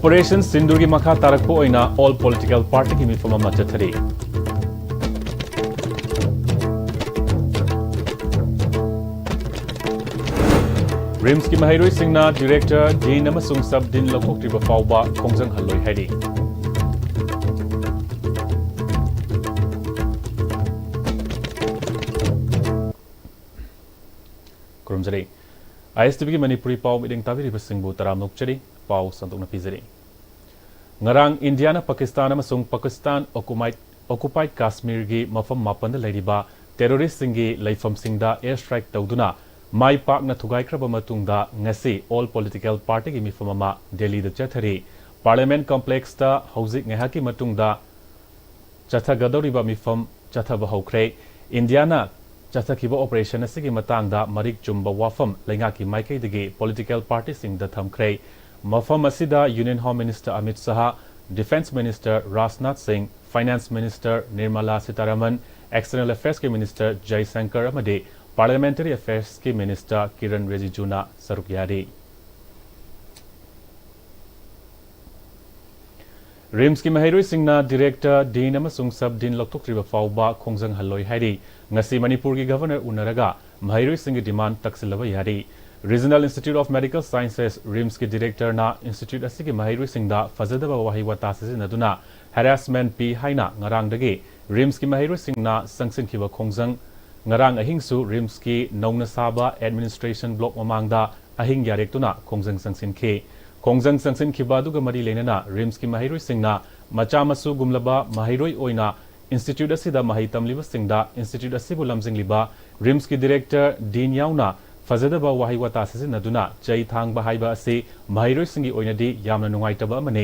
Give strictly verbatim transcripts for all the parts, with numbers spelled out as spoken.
Operation ꯁꯤꯟꯗꯨꯔꯒꯤ ꯃꯈꯥ ꯇꯥꯔꯛꯄ ꯑꯣꯏꯅ all political partyꯒꯤ ꯃꯤꯐꯝ ꯑꯃ ꯆꯠꯊꯔꯤ꯫ ꯔꯤꯝꯁꯀꯤ ꯃꯍꯩꯔꯣꯏꯁꯤꯡꯅ ꯗꯤꯔꯦꯛꯇꯔ, ꯗꯤꯟ ꯑꯃꯁꯨꯡ ꯁꯕ ꯗꯤꯟ ꯂꯧꯊꯣꯛꯇ꯭ꯔꯤꯕ ꯐꯥꯎꯕ ꯈꯣꯡꯖꯪ ꯍꯜꯂꯣꯏ ꯍꯥꯏꯔꯤ꯫ ꯈꯨꯔꯨꯝꯖꯔꯤ꯫ ISTVꯒꯤ ꯃꯅꯤꯄꯨꯔꯤ ꯄꯥꯎ ꯃꯤꯠꯌꯦꯡ ꯇꯥꯕꯤꯔꯤꯕꯁꯤꯡꯕꯨ ꯇꯔꯥꯝꯅ ꯑꯣꯛꯆꯔꯤ꯫ ꯄꯥꯎ ꯁꯟꯗꯣꯛꯅ ꯄꯤꯖꯔꯤ꯫ ꯉꯔꯥꯡ ꯏꯟꯗꯤꯌꯥꯅ ꯄꯥꯀꯤꯁꯇꯥꯟ ꯑꯃꯁꯨꯡ ꯄꯥꯀꯤꯁꯇꯥꯟ ꯑꯣꯀꯨꯃꯥꯏꯠ, occupied ꯀꯥꯁꯃꯤꯔꯒꯤ ꯃꯐꯝ ꯃꯥꯄꯟꯗ ꯂꯩꯔꯤꯕ ꯇꯦꯔꯣꯔꯤꯁꯁꯤꯡꯒꯤ ꯂꯩꯐꯝꯁꯤꯡꯗ air strike ꯇꯧꯗꯨꯅ ꯃꯥꯏ ꯄꯥꯛꯅ ꯊꯨꯒꯥꯏꯈ꯭ꯔꯕ ꯃꯇꯨꯡꯗ ꯉꯁꯤ all political partyꯒꯤ ꯃꯤꯐꯝ ꯑꯃ ꯗꯦꯜꯂꯤꯗ ꯆꯠꯊꯔꯤ꯫ Parliament complexꯇ ꯍꯧꯖꯤꯛ ꯉꯥꯏꯍꯥꯛꯀꯤ ꯃꯇꯨꯡꯗ ꯆꯠꯊꯒꯗꯧꯔꯤꯕ ꯃꯤꯐꯝ ꯆꯠꯊꯕ ꯍꯧꯈ꯭ꯔꯦ꯫ ꯏꯟꯗꯤꯌꯥꯅ ꯆꯠꯊꯈꯤꯕ operation ꯑꯁꯤꯒꯤ ꯃꯇꯥꯡꯗ ꯃꯔꯤꯛ ꯆꯨꯝꯕ ꯋꯥꯐꯝ ꯂꯩꯉꯥꯛꯀꯤ ꯃꯥꯏꯀꯩꯗꯒꯤ political partyꯁꯤꯡꯗ ꯊꯝꯈ꯭ꯔꯦ꯫ ꯃꯐꯝ ꯑꯁꯤꯗ Union Home Minister ꯑꯃꯤꯠ ꯁꯍꯥ, Defence Minister ꯔꯥꯖꯅꯥꯊ ꯁꯤꯡ, Finance Minister Nirmala Sitharaman, External Affairsꯀꯤ Minister ꯖꯌꯁꯪꯀꯔ ꯑꯃꯗꯤ Parliamentary Affairsꯀꯤ Minister ꯀꯤꯔꯟ ꯔꯤꯖꯤꯖꯨꯅ ꯁꯔꯨꯛ ꯌꯥꯔꯤ꯫ ꯔꯤꯝꯁꯀꯤ ꯃꯍꯩꯔꯣꯏꯁꯤꯡꯅ ꯗꯤꯔꯦꯛꯇꯔ, ꯗꯤꯟ ꯑꯃꯁꯨꯡ ꯁꯕ ꯗꯤꯟ ꯂꯧꯊꯣꯛꯇ꯭ꯔꯤꯕ ꯐꯥꯎꯕ ꯈꯣꯡꯖꯪ ꯍꯜꯂꯣꯏ ꯍꯥꯏꯔꯤ꯫ ꯉꯁꯤ ꯃꯅꯤꯄꯨꯔꯒꯤ ꯒꯚꯔꯅꯔ ꯎꯅꯔꯒ ꯃꯍꯩꯔꯣꯏꯁꯤꯡꯒꯤ demand ꯇꯛꯁꯤꯜꯂꯕ ꯌꯥꯔꯤ꯫ Regional Institute of Medical Sciences, ꯔꯤꯝꯁꯀꯤ ꯗꯤꯔꯦꯛꯇꯔꯅ institute ꯑꯁꯤꯒꯤ ꯃꯍꯩꯔꯣꯏꯁꯤꯡꯗ ꯐꯖꯗꯕ ꯋꯥꯍꯩ ꯋꯥꯇꯥ ꯁꯤꯖꯤꯟꯅꯗꯨꯅ harassment ꯄꯤ ꯍꯥꯏꯅ ꯉꯔꯥꯡꯗꯒꯤ ꯔꯤꯝꯁꯀꯤ ꯃꯍꯩꯔꯣꯏꯁꯤꯡꯅ ꯆꯪꯁꯤꯟꯈꯤꯕ ꯈꯣꯡꯖꯪ꯫ ꯉꯔꯥꯡ ꯑꯍꯤꯡꯁꯨ ꯔꯤꯝꯁꯀꯤ ꯅꯧꯅ ꯁꯥꯕ administration block ꯃꯃꯥꯡꯗ ꯑꯍꯤꯡ ꯌꯥꯔꯦꯛꯇꯨꯅ ꯈꯣꯡꯖꯪ ꯆꯪꯁꯤꯟꯈꯤ꯫ ꯈꯣꯡꯖꯪ ꯆꯪꯁꯤꯟꯈꯤꯕ ꯑꯗꯨꯒ ꯃꯔꯤ ꯂꯩꯅꯅ ꯔꯤꯝꯁꯀꯤ ꯃꯍꯩꯔꯣꯏꯁꯤꯡꯅ ꯃꯆꯥ ꯃꯁꯨꯒꯨꯝꯂꯕ ꯃꯍꯩꯔꯣꯏ ꯑꯣꯏꯅ institute ꯑꯁꯤꯗ ꯃꯍꯩ ꯇꯝꯂꯤꯕꯁꯤꯡꯗ institute ꯑꯁꯤꯕꯨ ꯂꯝꯖꯤꯡꯂꯤꯕ ꯔꯤꯝꯁꯀꯤ ꯗꯤꯔꯦꯛꯇꯔ ꯗꯤꯟ ꯌꯥꯎꯅ ꯐꯖꯗꯕ ꯋꯥꯍꯩ ꯋꯥꯇꯥ ꯁꯤꯖꯤꯟꯅꯗꯨꯅ ꯆꯩ ꯊꯥꯡꯕ ꯍꯥꯏꯕ ꯑꯁꯤ ꯃꯍꯩꯔꯣꯏꯁꯤꯡꯒꯤ ꯑꯣꯏꯅꯗꯤ ꯌꯥꯝꯅ ꯅꯨꯡꯉꯥꯏꯇꯕ ꯑꯃꯅꯤ꯫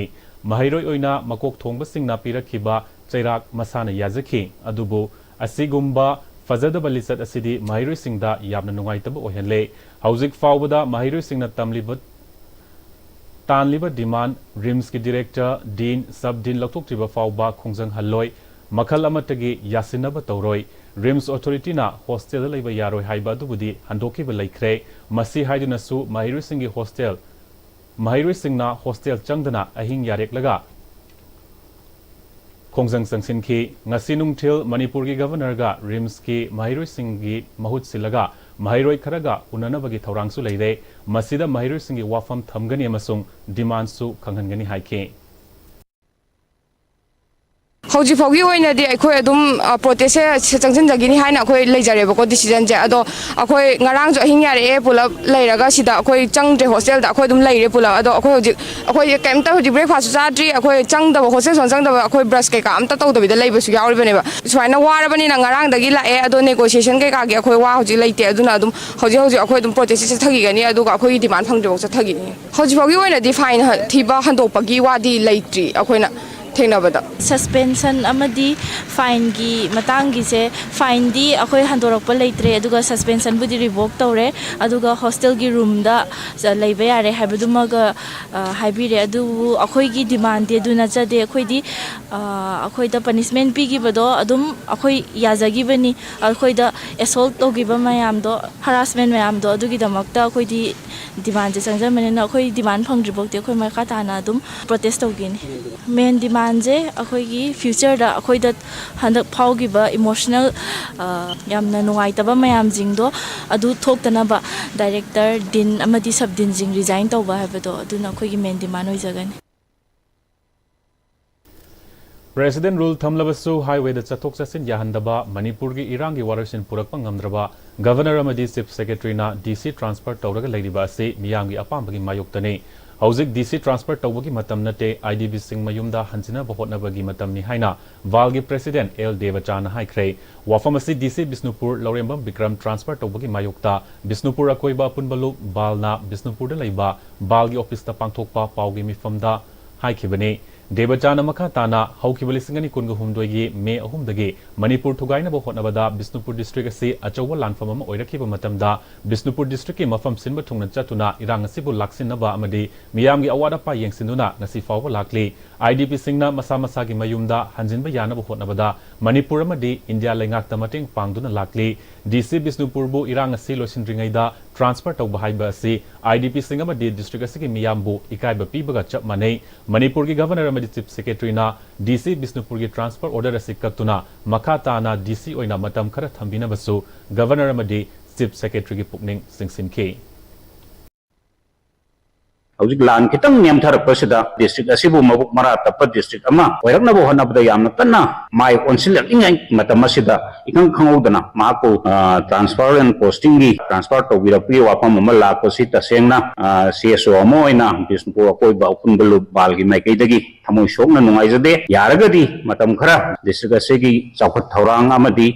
ꯃꯍꯩꯔꯣꯏ ꯑꯣꯏꯅ ꯃꯀꯣꯛ ꯊꯣꯡꯕꯁꯤꯡꯅ ꯄꯤꯔꯛꯈꯤꯕ ꯆꯩꯔꯥꯛ ꯃꯁꯥꯅ ꯌꯥꯖꯈꯤ, ꯑꯗꯨꯕꯨ ꯑꯁꯤꯒꯨꯝꯕ ꯐꯖꯗꯕ ꯂꯤꯆꯠ ꯑꯁꯤꯗꯤ ꯃꯍꯩꯔꯣꯏꯁꯤꯡꯗ ꯌꯥꯝꯅ ꯅꯨꯡꯉꯥꯏꯇꯕ ꯑꯣꯏꯍꯜꯂꯦ꯫ ꯍꯧꯖꯤꯛ ꯐꯥꯎꯕꯗ ꯃꯍꯩꯔꯣꯏꯁꯤꯡꯅ ꯇꯝꯂꯤꯕ, ꯇꯥꯟꯂꯤꯕ demand, ꯔꯤꯝꯁꯀꯤ ꯗꯤꯔꯦꯛꯇꯔ, ꯗꯤꯟ, ꯁꯕ ꯗꯤꯟ ꯂꯧꯊꯣꯛꯇ꯭ꯔꯤꯕ ꯐꯥꯎꯕ ꯈꯣꯡꯖꯪ ꯍꯜꯂꯣꯏ꯫ ꯃꯈꯜ ꯑꯃꯠꯇꯒꯤ ꯌꯥꯁꯤꯟꯅꯕ ꯇꯧꯔꯣꯏ꯫ ꯔꯤꯝꯁ ꯑꯣꯊꯣꯔꯤꯇꯤꯅ ꯍꯣꯁꯇꯦꯜꯗ ꯂꯩꯕ ꯌꯥꯔꯣꯏ ꯍꯥꯏꯕ ꯑꯗꯨꯕꯨꯗꯤ ꯍꯟꯗꯣꯛꯈꯤꯕ ꯂꯩꯈ꯭ꯔꯦ꯫ ꯃꯁꯤ ꯍꯥꯏꯗꯨꯅꯁꯨ ꯃꯍꯩꯔꯣꯏꯁꯤꯡꯒꯤ ꯍꯣꯁꯇꯦꯜ ꯃꯍꯩꯔꯣꯏꯁꯤꯡꯅ ꯍꯣꯁꯇꯦꯜ ꯆꯪꯗꯅ ꯑꯍꯤꯡ ꯌꯥꯔꯦꯛꯂꯒ ꯈꯣꯡꯖꯪ ꯆꯪꯁꯤꯟꯈꯤ꯫ ꯉꯁꯤ ꯅꯨꯡꯊꯤꯜ ꯃꯅꯤꯄꯨꯔꯒꯤ ꯒꯚꯔꯅꯔꯒ ꯔꯤꯝꯁꯀꯤ ꯃꯍꯩꯔꯣꯏꯁꯤꯡꯒꯤ ꯃꯍꯨꯠ ꯁꯤꯜꯂꯒ ꯃꯍꯩꯔꯣꯏ ꯈꯔꯒ ꯎꯅꯅꯕꯒꯤ ꯊꯧꯔꯥꯡꯁꯨ ꯂꯩꯔꯦ꯫ ꯃꯁꯤꯗ ꯃꯍꯩꯔꯣꯏꯁꯤꯡꯒꯤ ꯋꯥꯐꯝ ꯊꯝꯒꯅꯤ ꯑꯃꯁꯨꯡ ꯗꯤꯃꯥꯟꯁꯨ ꯈꯪꯍꯟꯒꯅꯤ ꯍꯥꯏꯈꯤ꯫ ꯍꯧꯖꯤꯛ ꯐꯥꯎꯒꯤ ꯑꯣꯏꯅꯗꯤ ꯑꯩꯈꯣꯏ ꯑꯗꯨꯝ, ꯑ, ꯄ꯭ꯔꯣꯇꯦꯁꯁꯦ ꯁꯤ ꯆꯪꯁꯤꯟꯖꯒꯤꯅꯤ ꯍꯥꯏꯅ ꯑꯩꯈꯣꯏ ꯂꯩꯖꯔꯦꯕꯀꯣ, ꯗꯤꯁꯤꯖꯟꯁꯦ꯫ ꯑꯗꯣ ꯑꯩꯈꯣꯏ ꯉꯔꯥꯡꯁꯨ ꯑꯍꯤꯡ ꯌꯥꯔꯛꯑꯦ, ꯄꯨꯂꯞ ꯂꯩꯔꯒ ꯁꯤꯗ ꯑꯩꯈꯣꯏ ꯆꯪꯗ꯭ꯔꯦ ꯍꯣꯁꯇꯦꯜꯗ, ꯑꯩꯈꯣꯏ ꯑꯗꯨꯝ ꯂꯩꯔꯦ ꯄꯨꯂꯞ꯫ ꯑꯗꯣ ꯑꯩꯈꯣꯏ ꯍꯧꯖꯤꯛ, ꯑꯩꯈꯣꯏꯁꯦ ꯀꯩꯝꯇ ꯍꯧꯖꯤꯛ ꯕ꯭ꯔꯦꯛꯐꯥꯁꯁꯨ ꯆꯥꯗ꯭ꯔꯤ, ꯑꯩꯈꯣꯏ ꯆꯪꯗꯕ, ꯍꯣꯁꯇꯦꯜ ꯁꯨꯡꯆꯪ ꯆꯪꯗꯕ, ꯑꯩꯈꯣꯏ ꯕ꯭ꯔꯁ ꯀꯩꯀꯥ ꯑꯝꯇ ꯇꯧꯗꯕꯤꯗ ꯂꯩꯕꯁꯨ ꯌꯥꯎꯔꯤꯕꯅꯦꯕ꯫ ꯁꯨꯃꯥꯏꯅ ꯋꯥꯔꯕꯅꯤꯅ ꯉꯔꯥꯡꯗꯒꯤ ꯂꯥꯛꯑꯦ, ꯑꯗꯣ ꯅꯦꯒꯣꯁꯤꯌꯦꯁꯟ ꯀꯩꯀꯥꯒꯤ ꯑꯩꯈꯣꯏ ꯋꯥ ꯍꯧꯖꯤꯛ ꯂꯩꯇꯦ꯫ ꯑꯗꯨꯅ ꯑꯗꯨꯝ ꯍꯧꯖꯤꯛ ꯍꯧꯖꯤꯛ ꯑꯩꯈꯣꯏ ꯑꯗꯨꯝ ꯄ꯭ꯔꯣꯇꯦꯁꯁꯦ ꯆꯠꯊꯈꯤꯒꯅꯤ, ꯑꯗꯨꯒ ꯑꯩꯈꯣꯏꯒꯤ ꯗꯤꯃꯥꯟ ꯐꯪꯗ꯭ꯔꯤꯐꯥꯎ ꯆꯠꯊꯈꯤꯅꯤ꯫ ꯍꯧꯖꯤꯛ ꯐꯥꯎꯒꯤ ꯑꯣꯏꯅꯗꯤ ꯐꯥꯏꯟ ꯊꯤꯕ ꯍꯟꯗꯣꯛꯄꯒꯤ ꯋꯥꯗꯤ ꯂꯩꯇ꯭ꯔꯤ ꯑꯩꯈꯣꯏꯅ ꯊꯦꯡꯅꯕꯗ꯫ ꯁꯁꯄꯦꯟꯁꯟ ꯑꯃꯗꯤ ꯐꯥꯏꯟꯒꯤ ꯃꯇꯥꯡꯒꯤꯁꯦ, ꯐꯥꯏꯟꯗꯤ ꯑꯩꯈꯣꯏ ꯍꯟꯗꯣꯔꯛꯄ ꯂꯩꯇ꯭ꯔꯦ, ꯑꯗꯨꯒ ꯁꯁꯄꯦꯟꯁꯟꯕꯨꯗꯤ ꯔꯤꯚꯣꯛ ꯇꯧꯔꯦ, ꯑꯗꯨꯒ ꯍꯣꯁꯇꯦꯜꯒꯤ ꯔꯨꯝꯗ ꯂꯩꯕ ꯌꯥꯔꯦ ꯍꯥꯏꯕꯗꯨꯃꯒ, ꯑ, ꯍꯥꯏꯕꯤꯔꯦ꯫ ꯑꯗꯨꯕꯨ ꯑꯩꯈꯣꯏꯒꯤ ꯗꯤꯃꯥꯟꯗꯤ ꯑꯗꯨ ꯅꯠꯆꯗꯦ꯫ ꯑꯩꯈꯣꯏꯗꯤ, ꯑ, ꯑꯩꯈꯣꯏꯗ ꯄꯅꯤꯁꯃꯦꯟ ꯄꯤꯈꯤꯕꯗꯣ ꯑꯗꯨꯝ ꯑꯩꯈꯣꯏ ꯌꯥꯖꯈꯤꯕꯅꯤ꯫ ꯑꯩꯈꯣꯏꯗ ꯑꯦꯁꯣꯜꯠ ꯇꯧꯈꯤꯕ ꯃꯌꯥꯝꯗꯣ, ꯍꯔꯥꯁꯃꯦꯟ ꯃꯌꯥꯝꯗꯣ, ꯑꯗꯨꯒꯤꯗꯃꯛꯇ ꯑꯩꯈꯣꯏꯗꯤ ꯗꯤꯃꯥꯟꯁꯦ ꯆꯪꯖꯕꯅꯤꯅ ꯑꯩꯈꯣꯏ ꯗꯤꯃꯥꯟ ꯐꯪꯗ꯭ꯔꯤꯐꯥꯎꯗꯤ ꯑꯩꯈꯣꯏ ꯃꯈꯥ ꯇꯥꯅ ꯑꯗꯨꯝ ꯄ꯭ꯔꯣꯇꯦꯁ ꯇꯧꯒꯅꯤ꯫ ꯃꯦꯟ ꯗꯤꯃꯥꯟꯁꯦ ꯑꯩꯈꯣꯏꯒꯤ ꯐ꯭ꯌꯨꯆꯔꯗ ꯑꯩꯈꯣꯏꯗ ꯍꯟꯗꯛ ꯐꯥꯎꯈꯤꯕ ꯏꯃꯣꯁꯅꯦꯜ, ꯑ, ꯌꯥꯝꯅ ꯅꯨꯡꯉꯥꯏꯇꯕ ꯃꯌꯥꯝꯁꯤꯡꯗꯣ ꯑꯗꯨ ꯊꯣꯛꯇꯅꯕ ꯗꯥꯏꯔꯦꯛꯇꯔ, ꯗꯤꯟ ꯑꯃꯗꯤ ꯁꯕ ꯗꯤꯟꯁꯤꯡ ꯔꯤꯖꯥꯏꯟ ꯇꯧꯕ ꯍꯥꯏꯕꯗꯣ ꯑꯗꯨꯅ ꯑꯩꯈꯣꯏꯒꯤ ꯃꯦꯟ ꯗꯤꯃꯥꯟ ꯑꯣꯏꯖꯒꯅꯤ꯫ ꯄ꯭ꯔꯦꯁꯤꯗꯦꯟ ꯔꯨꯜ ꯊꯝꯂꯕꯁꯨ ꯍꯥꯏꯋꯦꯗ ꯆꯠꯊꯣꯛ ꯆꯠꯁꯤꯟ ꯌꯥꯍꯟꯗꯕ, ꯃꯅꯤꯄꯨꯔꯒꯤ ꯏꯔꯥꯡꯒꯤ ꯋꯥꯔꯣꯏꯁꯤꯟ ꯄꯨꯔꯛꯄ ꯉꯝꯗ꯭ꯔꯕ ꯒꯚꯔꯅꯔ ꯑꯃꯗꯤ ꯆꯤꯐ ꯁꯦꯀ꯭ꯔꯦꯇꯔꯤꯅ ꯗꯤ ꯁꯤ ꯇ꯭ꯔꯥꯟꯁꯐꯔ ꯇꯧꯔꯒ ꯂꯩꯔꯤꯕ ꯑꯁꯤ ꯃꯤꯌꯥꯝꯒꯤ ꯑꯄꯥꯝꯕꯒꯤ ꯃꯥꯌꯣꯛꯇꯅꯤ꯫ ꯍꯧꯖꯤꯛ ꯗꯤ ꯁꯤ ꯇ꯭ꯔꯥꯟꯁꯐꯔ ꯇꯧꯕꯒꯤ ꯃꯇꯝ ꯅꯠꯇꯦ, ꯑꯥꯏ ꯗꯤ ꯕꯤꯁꯤꯡ ꯃꯌꯨꯝꯗ ꯍꯟꯖꯤꯟꯅꯕ ꯍꯣꯠꯅꯕꯒꯤ ꯃꯇꯝꯅꯤ ꯍꯥꯏꯅ ꯕꯥꯜꯒꯤ ꯄ꯭ꯔꯦꯁꯤꯗꯦꯟ ꯑꯦꯜ ꯗꯦꯕꯆꯥꯅ ꯍꯥꯏꯈ꯭ꯔꯦ꯫ ꯋꯥꯐꯝ ꯑꯁꯤ ꯗꯤ ꯁꯤ ꯕꯤꯁꯅꯨꯄꯨꯔ ꯂꯧꯔꯦꯝꯕꯝ ꯕꯤꯀ꯭ꯔꯝ ꯇ꯭ꯔꯥꯟꯁꯐꯔ ꯇꯧꯕꯒꯤ ꯃꯥꯌꯣꯛꯇ ꯕꯤꯁꯅꯨꯄꯨꯔ ꯑꯀꯣꯏꯕ ꯑꯄꯨꯟꯕ ꯂꯨꯞ ꯕꯥꯜꯅ ꯕꯤꯁꯅꯨꯄꯨꯔꯗ ꯂꯩꯕ ꯕꯥꯜꯒꯤ ꯑꯣꯐꯤꯁꯇ ꯄꯥꯡꯊꯣꯛꯄ ꯄꯥꯎꯒꯤ ꯃꯤꯐꯝꯗ ꯍꯥꯏꯈꯤꯕꯅꯤ꯫ ꯗꯦꯕꯆꯥꯅ ꯃꯈꯥ ꯇꯥꯅ ꯍꯧꯈꯤꯕ ꯂꯤꯁꯤꯡ ꯑꯅꯤ ꯀꯨꯟꯒ ꯍꯨꯝꯗꯣꯏꯒꯤ ꯃꯦ ꯑꯍꯨꯝꯗꯒꯤ ꯃꯅꯤꯄꯨꯔ ꯊꯨꯒꯥꯏꯅꯕ ꯍꯣꯠꯅꯕꯗ ꯕꯤꯁꯅꯨꯄꯨꯔ ꯗꯤꯁꯇ꯭ꯔꯤꯛ ꯑꯁꯤ ꯑꯆꯧꯕ ꯂꯥꯟꯐꯝ ꯑꯃ ꯑꯣꯏꯔꯛꯈꯤꯕ ꯃꯇꯝꯗ ꯕꯤꯁꯅꯨꯄꯨꯔ ꯗꯤꯁꯇ꯭ꯔꯤꯛꯀꯤ ꯃꯐꯝ ꯁꯤꯟꯕ ꯊꯨꯡꯅ ꯆꯠꯇꯨꯅ ꯏꯔꯥꯡ ꯑꯁꯤꯕꯨ ꯂꯥꯛꯁꯤꯟꯅꯕ ꯑꯃꯗꯤ ꯃꯤꯌꯥꯝꯒꯤ ꯑꯋꯥꯠ ꯑꯄꯥ ꯌꯦꯡꯁꯤꯟꯗꯨꯅ ꯉꯁꯤ ꯐꯥꯎꯕ ꯂꯥꯛꯂꯤ꯫ ꯑꯥꯏ ꯗꯤ ꯄꯤꯁꯤꯡꯅ ꯃꯁꯥ ꯃꯁꯥꯒꯤ ꯃꯌꯨꯝꯗ ꯍꯟꯖꯤꯟꯕ ꯌꯥꯅꯕ ꯍꯣꯠꯅꯕꯗ ꯃꯅꯤꯄꯨꯔ ꯑꯃꯗꯤ ꯏꯟꯗꯤꯌꯥ ꯂꯩꯉꯥꯛꯇ ꯃꯇꯦꯡ ꯄꯥꯡꯗꯨꯅ ꯂꯥꯛꯂꯤ꯫ ꯗꯤ ꯁꯤ ꯕꯤꯁꯅꯨꯄꯨꯔꯕꯨ ꯏꯔꯥꯡ ꯑꯁꯤ ꯂꯣꯏꯁꯤꯟꯗ꯭ꯔꯤꯉꯩꯗ ꯇ꯭ꯔꯥꯟꯁꯐꯔ ꯇꯧꯕ ꯍꯥꯏꯕ ꯑꯁꯤ IDPꯁꯤꯡ ꯑꯃꯗꯤ ꯗꯤꯁꯇ꯭ꯔꯤꯛ ꯑꯁꯤꯒꯤ ꯃꯤꯌꯥꯝꯕꯨ ꯏꯀꯥꯏꯕ ꯄꯤꯕꯒ ꯆꯞ ꯃꯥꯟꯅꯩ꯫ ꯃꯅꯤꯄꯨꯔꯒꯤ ꯒꯚꯔꯅꯔ ꯑꯃꯗꯤ ꯆꯤꯐ ꯁꯦꯀ꯭ꯔꯦꯇꯔꯤꯅ DC ꯕꯤꯁꯅꯨꯄꯨꯔꯒꯤ ꯇ꯭ꯔꯥꯟꯁꯐꯔ ꯑꯣꯔꯗꯔ ꯑꯁꯤ ꯀꯛꯇꯨꯅ ꯃꯈꯥ ꯇꯥꯅ DC ꯑꯣꯏꯅ ꯃꯇꯝ ꯈꯔ ꯊꯝꯕꯤꯅꯕꯁꯨ ꯒꯚꯔꯅꯔ ꯑꯃꯗꯤ ꯆꯤꯐ ꯁꯦꯀ꯭ꯔꯦꯇꯔꯤꯒꯤ ꯄꯨꯛꯅꯤꯡ ꯆꯤꯡꯁꯤꯟꯈꯤ꯫ ꯍꯧꯖꯤꯛ ꯂꯥꯟ ꯈꯤꯇꯪ ꯅꯦꯝꯊꯔꯛꯄꯁꯤꯗ ꯗꯤꯁꯇ꯭ꯔꯤꯛ ꯑꯁꯤꯕꯨ ꯃꯕꯨꯛ ꯃꯔꯥ ꯇꯞꯄ ꯗꯤꯁꯇ꯭ꯔꯤꯛ ꯑꯃ ꯑꯣꯏꯔꯛꯅꯕ ꯍꯣꯠꯅꯕꯗ ꯌꯥꯝꯅ ꯀꯟꯅ ꯃꯥꯏ ꯑꯣꯟꯁꯤꯜꯂꯛꯂꯤꯉꯩ ꯃꯇꯝ ꯑꯁꯤꯗ ꯏꯈꯪ ꯈꯪꯍꯧꯗꯅ ꯃꯍꯥꯛꯄꯨ ꯇ꯭ꯔꯥꯟꯁꯐꯔ ꯑꯦꯟ ꯄꯣꯁꯇꯤꯡꯒꯤ ꯇ꯭ꯔꯥꯟꯁꯐꯔ ꯇꯧꯕꯤꯔꯛꯄꯒꯤ ꯋꯥꯐꯝ ꯑꯃ ꯂꯥꯛꯄꯁꯤ ꯇꯁꯦꯡꯅ CSO ꯑꯃ ꯑꯣꯏꯅ ꯕꯤꯁꯅꯨꯄꯨꯔ ꯑꯀꯣꯏꯕ ꯑꯄꯨꯟꯕ ꯂꯨꯞ ꯕꯥꯜꯒꯤ ꯃꯥꯏꯀꯩꯗꯒꯤ ꯊꯃꯣꯏ ꯁꯣꯛꯅ ꯅꯨꯡꯉꯥꯏꯖꯗꯦ꯫ ꯌꯥꯔꯒꯗꯤ ꯃꯇꯝ ꯈꯔ ꯗꯤꯁꯇ꯭ꯔꯤꯛ ꯑꯁꯤꯒꯤ ꯆꯥꯎꯈꯠ ꯊꯧꯔꯥꯡ ꯑꯃꯗꯤ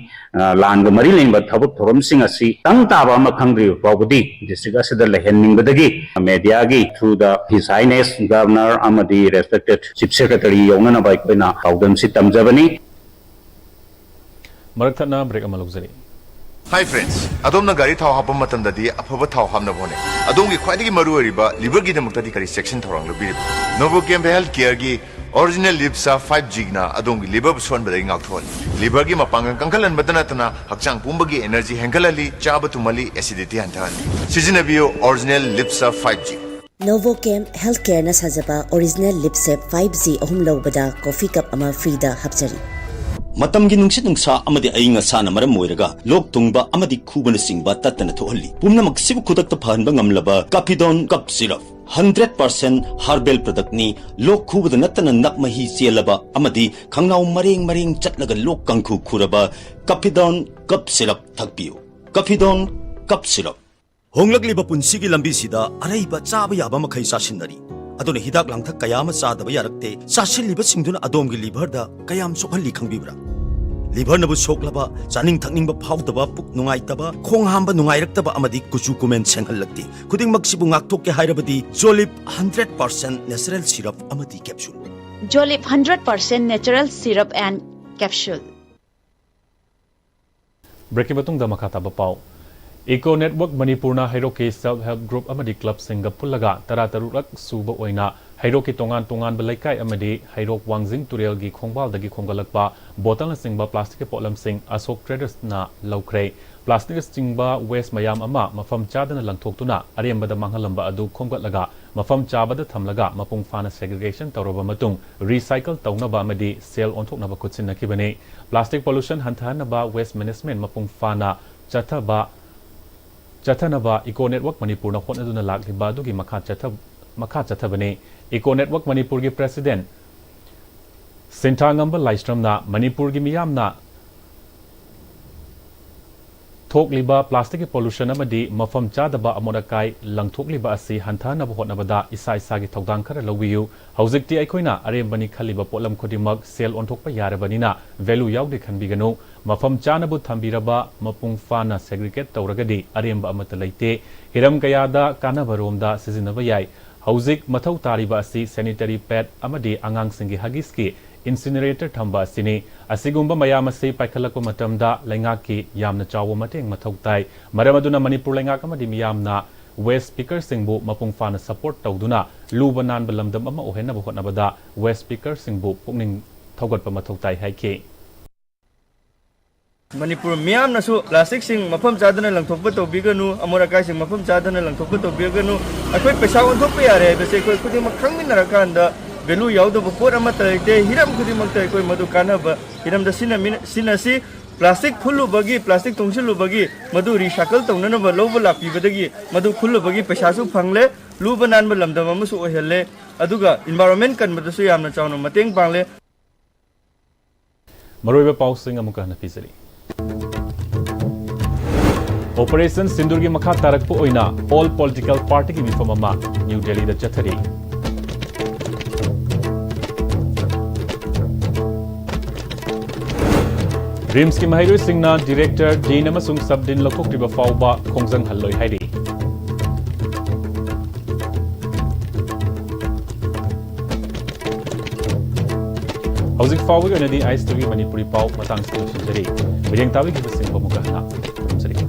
ꯂꯥꯟꯒ ꯃꯔꯤ ꯂꯩꯅꯕ ꯊꯕꯛ ꯊꯧꯔꯝꯁꯤꯡ ꯑꯁꯤ ꯇꯪ ꯇꯥꯕ ꯑꯃ ꯈꯪꯗ꯭ꯔꯤꯕ ꯐꯥꯎꯕꯗꯤ ꯗꯤꯁꯇ꯭ꯔꯤꯛ ꯑꯁꯤꯗ ꯂꯩꯍꯟꯅꯤꯡꯕꯗꯒꯤ ꯃꯦꯗꯤꯌꯥꯒꯤ ꯊ꯭ꯔꯨꯗ His Highness Governor ꯑꯃꯗꯤ Respected Chief Secretary ꯌꯧꯅꯅꯕ ꯑꯩꯈꯣꯏꯅ ꯄꯥꯎꯗꯝꯁꯤ ꯇꯝꯖꯕꯅꯤ꯫ ꯃꯔꯛ ꯊꯠꯅ ꯕ꯭ꯔꯦꯛ ꯑꯃ ꯂꯧꯖꯔꯤ꯫ Hi friends, ꯑꯗꯣꯝꯅ ꯒꯥꯔꯤ ꯊꯥꯎ ꯍꯥꯞꯄ ꯃꯇꯝꯗꯗꯤ ꯑꯐꯕ ꯊꯥꯎ ꯍꯥꯞꯅꯕ ꯍꯣꯠꯅꯩ꯫ ꯑꯗꯣꯝꯒꯤ ꯈ꯭ꯋꯥꯏꯗꯒꯤ ꯃꯔꯨ ꯑꯣꯏꯔꯤꯕ ꯂꯤꯚꯔꯒꯤꯗꯃꯛꯇꯗꯤ ꯀꯔꯤ ꯆꯦꯛꯁꯤꯟ ꯊꯧꯔꯥꯡ ꯂꯧꯕꯤꯔꯤꯕꯅꯣ? Novochem Health Careꯒꯤ Original Lipsa five Gꯅ ꯑꯗꯣꯝꯒꯤ ꯂꯤꯚꯔꯕꯨ ꯁꯣꯟꯕꯗꯒꯤ ꯉꯥꯛꯊꯣꯛꯍꯜꯂꯤ꯫ ꯂꯤꯚꯔꯒꯤ ꯃꯄꯥꯡꯒꯜ ꯀꯟꯈꯠꯍꯟꯕꯇ ꯅꯠꯇꯅ ꯍꯛꯆꯥꯡ ꯄꯨꯝꯕꯒꯤ ꯑꯦꯅꯔꯖꯤ ꯍꯦꯟꯒꯠꯍꯜꯂꯤ, ꯆꯥꯕ ꯇꯨꯝꯍꯜꯂꯤ, ꯑꯦꯁꯤꯗꯤꯇꯤ ꯍꯟꯊꯍꯜꯂꯤ꯫ ꯁꯤꯖꯤꯟꯅꯕꯤꯌꯨ Original Lipsa five G꯫ Novochem Healthcareꯅ ꯁꯥꯖꯕ Original Lipsep five G ꯑꯍꯨꯝ ꯂꯧꯕꯗ ꯀꯣꯐꯤ ꯀꯞ ꯑꯃ ꯐ꯭ꯔꯤꯗ ꯍꯥꯞꯆꯔꯤ꯫ ꯃꯇꯝꯒꯤ ꯅꯨꯡꯁꯤꯠ ꯅꯨꯡꯁꯥ ꯑꯃꯗꯤ ꯑꯏꯪ ꯑꯁꯥꯅ ꯃꯔꯝ ꯑꯣꯏꯔꯒ ꯂꯣꯛ ꯊꯨꯡꯕ ꯑꯃꯗꯤ ꯈꯨꯕꯅꯆꯤꯡꯕ ꯇꯠꯇꯅ ꯊꯣꯛꯍꯜꯂꯤ꯫ ꯄꯨꯝꯅꯃꯛꯁꯤꯕꯨ ꯈꯨꯗꯛꯇ ꯐꯍꯟꯕ ꯉꯝꯂꯕ Kafidon Cough Syrup hundred percent herbal productꯅꯤ꯫ ꯂꯣꯛ ꯈꯨꯕꯗ ꯅꯠꯇꯅ ꯅꯞ ꯃꯍꯤ ꯆꯦꯜꯂꯕ ꯑꯃꯗꯤ ꯈꯪꯅꯥꯎ ꯃꯔꯦꯡ ꯃꯔꯦꯡ ꯆꯠꯂꯒ ꯂꯣꯛ ꯀꯥꯡꯈꯨ ꯈꯨꯔꯕ Kafidon Cough Syrup ꯊꯛꯄꯤꯌꯨ꯫ Kafidon Cough Syrup꯫ ꯍꯣꯡꯂꯛꯂꯤꯕ ꯄꯨꯟꯁꯤꯒꯤ ꯂꯝꯕꯤꯁꯤꯗ ꯑꯔꯩꯕ ꯆꯥꯕ ꯌꯥꯕ ꯃꯈꯩ ꯆꯥꯁꯤꯟꯅꯔꯤ꯫ ꯑꯗꯨꯅ ꯍꯤꯗꯥꯛ ꯂꯥꯡꯊꯛ ꯀꯌꯥ ꯑꯃ ꯆꯥꯗꯕ ꯌꯥꯔꯛꯇꯦ꯫ ꯆꯥꯁꯤꯜꯂꯤꯕꯁꯤꯡꯗꯨꯅ ꯑꯗꯣꯝꯒꯤ ꯂꯤꯚꯔꯗ ꯀꯌꯥꯝ ꯁꯣꯛꯍꯜꯂꯤ ꯈꯪꯕꯤꯕ꯭ꯔꯥ? ꯂꯤꯚꯔꯅꯕꯨ ꯁꯣꯛꯂꯕ, ꯆꯥꯅꯤꯡ ꯊꯛꯅꯤꯡꯕ ꯐꯥꯎꯗꯕ, ꯄꯨꯛ ꯅꯨꯡꯉꯥꯏꯇꯕ, ꯈꯣꯡ ꯍꯥꯝꯕ ꯅꯨꯡꯉꯥꯏꯔꯛꯇꯕ ꯑꯃꯗꯤ ꯀꯨꯆꯨ ꯀꯨꯃꯦꯟ ꯁꯦꯡꯍꯜꯂꯛꯇꯦ꯫ ꯈꯨꯗꯤꯡꯃꯛꯁꯤꯕꯨ ꯉꯥꯛꯊꯣꯛꯀꯦ ꯍꯥꯏꯔꯕꯗꯤ Jolip hundred percent natural syrup ꯑꯃꯗꯤ capsule꯫ Jolip hundred percent natural syrup and capsule꯫ ꯕ꯭ꯔꯦꯛꯀꯤ ꯃꯇꯨꯡꯗ ꯃꯈꯥ ꯇꯥꯕ ꯄꯥꯎ꯫ Eco Network ꯃꯅꯤꯄꯨꯔꯅ ꯍꯩꯔꯣꯛꯀꯤ self help group ꯑꯃꯗꯤ clubꯁꯤꯡꯒ ꯄꯨꯜꯂꯒ ꯇꯔꯥꯇꯔꯨꯛꯂꯛ ꯁꯨꯕ ꯑꯣꯏꯅ ꯍꯩꯔꯣꯛꯀꯤ ꯇꯣꯉꯥꯟ ꯇꯣꯉꯥꯟꯕ ꯂꯩꯀꯥꯏ ꯑꯃꯗꯤ ꯍꯩꯔꯣꯛ ꯋꯥꯡꯖꯤꯡ ꯇꯨꯔꯦꯜꯒꯤ ꯈꯣꯡꯕꯥꯜꯗꯒꯤ ꯈꯣꯝꯒꯠꯂꯛꯄ ꯕꯣꯇꯜꯅꯆꯤꯡꯕ plasticꯀꯤ ꯄꯣꯠꯂꯝꯁꯤꯡ ꯑꯁꯣꯛ Tradersꯅ ꯂꯧꯈ꯭ꯔꯦ꯫ Plasticꯅꯆꯤꯡꯕ waste ꯃꯌꯥꯝ ꯑꯃ ꯃꯐꯝ ꯆꯥꯗꯅ ꯂꯪꯊꯣꯛꯇꯨꯅ ꯑꯔꯦꯝꯕꯗ ꯃꯥꯡꯍꯜꯂꯝꯕ ꯑꯗꯨ ꯈꯣꯝꯒꯠꯂꯒ ꯃꯐꯝ ꯆꯥꯕꯗ ꯊꯝꯂꯒ ꯃꯄꯨꯡ ꯐꯥꯅ segregation ꯇꯧꯔꯕ ꯃꯇꯨꯡ recycle ꯇꯧꯅꯕ ꯑꯃꯗꯤ ꯁꯦꯜ ꯑꯣꯟꯊꯣꯛꯅꯕ ꯈꯨꯠꯁꯤꯟꯅꯈꯤꯕꯅꯤ꯫ Plastic pollution ꯍꯟꯊꯍꯟꯅꯕ waste management ꯃꯄꯨꯡ ꯐꯥꯅ ꯆꯠꯊꯕ ꯆꯠꯊꯅꯕ Eco Network ꯃꯅꯤꯄꯨꯔꯅ ꯍꯣꯠꯅꯗꯨꯅ ꯂꯥꯛꯂꯤꯕ ꯑꯗꯨꯒꯤ ꯃꯈꯥ ꯆꯠꯊ-, ꯃꯈꯥ ꯆꯠꯊꯕꯅꯤ꯫ Eco Network ꯃꯅꯤꯄꯨꯔꯒꯤ president ꯁꯤꯟꯊꯥꯉꯝꯕ ꯂꯥꯏꯁ꯭ꯔꯝꯅ ꯃꯅꯤꯄꯨꯔꯒꯤ ꯃꯤꯌꯥꯝꯅ ꯊꯣꯛꯂꯤꯕ plasticꯀꯤ pollution ꯑꯃꯗꯤ ꯃꯐꯝ ꯆꯥꯗꯕ ꯑꯃꯣꯠ ꯑꯀꯥꯏ ꯂꯪꯊꯣꯛꯂꯤꯕ ꯑꯁꯤ ꯍꯟꯊꯍꯟꯅꯕ ꯍꯣꯠꯅꯕꯗ ꯏꯁꯥ ꯏꯁꯥꯒꯤ ꯊꯧꯗꯥꯡ ꯈꯔ ꯂꯧꯕꯤꯌꯨ꯫ ꯍꯧꯖꯤꯛꯇꯤ ꯑꯩꯈꯣꯏꯅ ꯑꯔꯦꯝꯕꯅꯤ ꯈꯜꯂꯤꯕ ꯄꯣꯠꯂꯝ ꯈꯨꯗꯤꯡꯃꯛ ꯁꯦꯜ ꯑꯣꯟꯊꯣꯛꯄ ꯌꯥꯔꯕꯅꯤꯅ value ꯌꯥꯎꯗꯦ ꯈꯟꯕꯤꯒꯅꯨ꯫ ꯃꯐꯝ ꯆꯥꯅꯕꯨ ꯊꯝꯕꯤꯔꯕ, ꯃꯄꯨꯡ ꯐꯥꯅ segregate ꯇꯧꯔꯒꯗꯤ ꯑꯔꯦꯝꯕ ꯑꯃꯠꯇ ꯂꯩꯇꯦ꯫ ꯍꯤꯔꯝ ꯀꯌꯥꯗ ꯀꯥꯟꯅꯕꯔꯣꯝꯗ ꯁꯤꯖꯤꯟꯅꯕ ꯌꯥꯏ꯫ ꯍꯧꯖꯤꯛ ꯃꯊꯧ ꯇꯥꯔꯤꯕ ꯑꯁꯤ sanitary pad ꯑꯃꯗꯤ ꯑꯉꯥꯡꯁꯤꯡꯒꯤ Huggieꯁꯀꯤ incinerator ꯊꯝꯕ ꯑꯁꯤꯅꯤ꯫ ꯑꯁꯤꯒꯨꯝꯕ ꯃꯌꯥꯝ ꯑꯁꯤ ꯄꯥꯏꯈꯠꯂꯛꯄ ꯃꯇꯝꯗ ꯂꯩꯉꯥꯛꯀꯤ ꯌꯥꯝꯅ ꯆꯥꯎꯕ ꯃꯇꯦꯡ ꯃꯊꯧ ꯇꯥꯏ꯫ ꯃꯔꯝ ꯑꯗꯨꯅ ꯃꯅꯤꯄꯨꯔ ꯂꯩꯉꯥꯛ ꯑꯃꯗꯤ ꯃꯤꯌꯥꯝꯅ waste pickerꯁꯤꯡꯕꯨ ꯃꯄꯨꯡ ꯐꯥꯅ support ꯇꯧꯗꯨꯅ ꯂꯨꯕ ꯅꯥꯟꯕ ꯂꯝꯗꯝ ꯑꯃ ꯑꯣꯏꯍꯟꯅꯕ ꯍꯣꯠꯅꯕꯗ waste pickerꯁꯤꯡꯕꯨ ꯄꯨꯛꯅꯤꯡ ꯊꯧꯒꯠꯄ ꯃꯊꯧ ꯇꯥꯏ ꯍꯥꯏꯈꯤ꯫ ꯃꯅꯤꯄꯨꯔ ꯃꯤꯌꯥꯝꯅꯁꯨ plasticꯁꯤꯡ ꯃꯐꯝ ꯆꯥꯗꯅ ꯂꯪꯊꯣꯛꯄ ꯇꯧꯕꯤꯒꯅꯨ, ꯑꯃꯣꯠ ꯑꯀꯥꯏꯁꯤꯡ ꯃꯐꯝ ꯆꯥꯗꯅ ꯂꯪꯊꯣꯛꯄ ꯇꯧꯕꯤꯒꯅꯨ꯫ ꯑꯩꯈꯣꯏ ꯄꯩꯁꯥ ꯑꯣꯟꯊꯣꯛꯄ ꯌꯥꯔꯦ ꯍꯥꯏꯕꯁꯦ ꯑꯩꯈꯣꯏ ꯈꯨꯗꯤꯡꯃꯛ ꯈꯪꯃꯤꯟꯅꯔꯀꯥꯟꯗ value ꯌꯥꯎꯗꯕ ꯄꯣꯠ ꯑꯃꯠꯇ ꯂꯩꯇꯦ꯫ ꯍꯤꯔꯝ ꯈꯨꯗꯤꯡꯃꯛꯇ ꯑꯩꯈꯣꯏ ꯃꯗꯨ ꯀꯥꯟꯅꯕ ꯍꯤꯔꯝꯗ ꯁꯤꯖꯤꯟꯅꯃꯤꯟ-, ꯁꯤꯖꯤꯟꯅꯁꯤ꯫ Plastic ꯈꯨꯜꯂꯨꯕꯒꯤ, plastic ꯇꯨꯡꯁꯤꯜꯂꯨꯕꯒꯤ, ꯃꯗꯨ recycle ꯇꯧꯅꯅꯕ ꯂꯧꯕ ꯂꯥꯛꯄꯤꯕꯗꯒꯤ ꯃꯗꯨ ꯈꯨꯜꯂꯨꯕꯒꯤ ꯄꯩꯁꯥꯁꯨ ꯐꯪꯂꯦ, ꯂꯨꯕ ꯅꯥꯟꯕ ꯂꯝꯗꯝ ꯑꯃꯁꯨ ꯑꯣꯏꯍꯜꯂꯦ, ꯑꯗꯨꯒ environment ꯀꯟꯕꯗꯁꯨ ꯌꯥꯝꯅ ꯆꯥꯎꯅ ꯃꯇꯦꯡ ꯄꯥꯡꯂꯦ꯫ ꯃꯔꯨꯑꯣꯏꯕ ꯄꯥꯎꯁꯤꯡ ꯑꯃꯨꯛꯀ ꯍꯟꯅ ꯄꯤꯖꯔꯤ꯫ Operation ꯁꯤꯟꯗꯨꯔꯒꯤ ꯃꯈꯥ ꯇꯥꯔꯛꯄ ꯑꯣꯏꯅ all political partyꯒꯤ ꯃꯤꯐꯝ ꯑꯃ ꯅ꯭ꯌꯨ ꯗꯦꯜꯂꯤꯗ ꯆꯠꯊꯔꯤ꯫ RIMSꯀꯤ ꯃꯍꯩꯔꯣꯏꯁꯤꯡꯅ director, dean ꯑꯃꯁꯨꯡ sub dean ꯂꯧꯊꯣꯛꯇ꯭ꯔꯤꯕ ꯐꯥꯎꯕ ꯈꯣꯡꯖꯪꯍꯜꯂꯣꯏ ꯍꯥꯏꯔꯤ꯫ ꯍꯧꯖꯤꯛ ꯐꯥꯎꯕꯒꯤ ꯑꯣꯏꯅꯗꯤ ꯑꯥꯏ ꯑꯦꯁ ꯇꯤꯚꯤ ꯃꯅꯤꯄꯨꯔꯤ ꯄꯥꯎ ꯃꯇꯥꯡꯁꯤꯗ ꯂꯣꯏꯁꯤꯟꯖꯔꯤ꯫ ꯃꯤꯠꯌꯦꯡ ꯇꯥꯕꯤꯈꯤꯕꯁꯤꯡꯕꯨ ꯑꯃꯨꯛꯀ ꯍꯟꯅ ꯈꯨꯔꯨꯝꯖꯔꯤ꯫